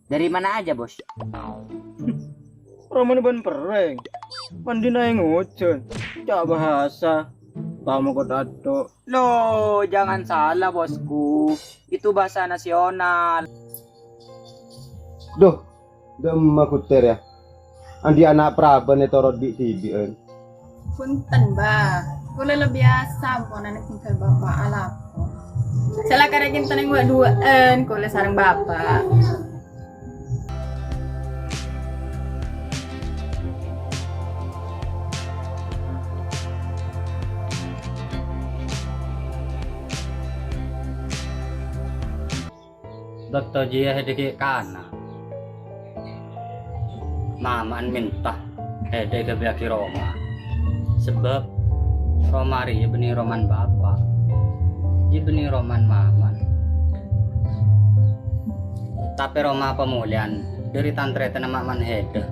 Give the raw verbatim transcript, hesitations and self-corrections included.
Dari mana aja, Bos? Romana bân perrèng. Mandina è ngojhân. Ca' bahasa. Tamo kok tato. Loh, jangan salah, Bosku. Itu bahasa nasional. Duh, dâ'emma Gutter, yâ. Andi' ana' paraban ètoro' bi'-dhibi'ân. Punten, Mbah. Kaulâ la biyasa amponana tinggal Bapa' alako. Sè la karè kinta neng wa'-duwa'an kaulâ sareng Bapa'. Bâkto jiyâ Hèdhâ ghi' kana'. Mama'an mènta Hèdhâ èghâbâyyâghi roma. Sabâb roma rèya bânnè romana Bapa'. Iyâ bânnè romana Mama'an. Tapè roma pamolèyan dhâri tan-tarètanna Mama'an Hèdhâ.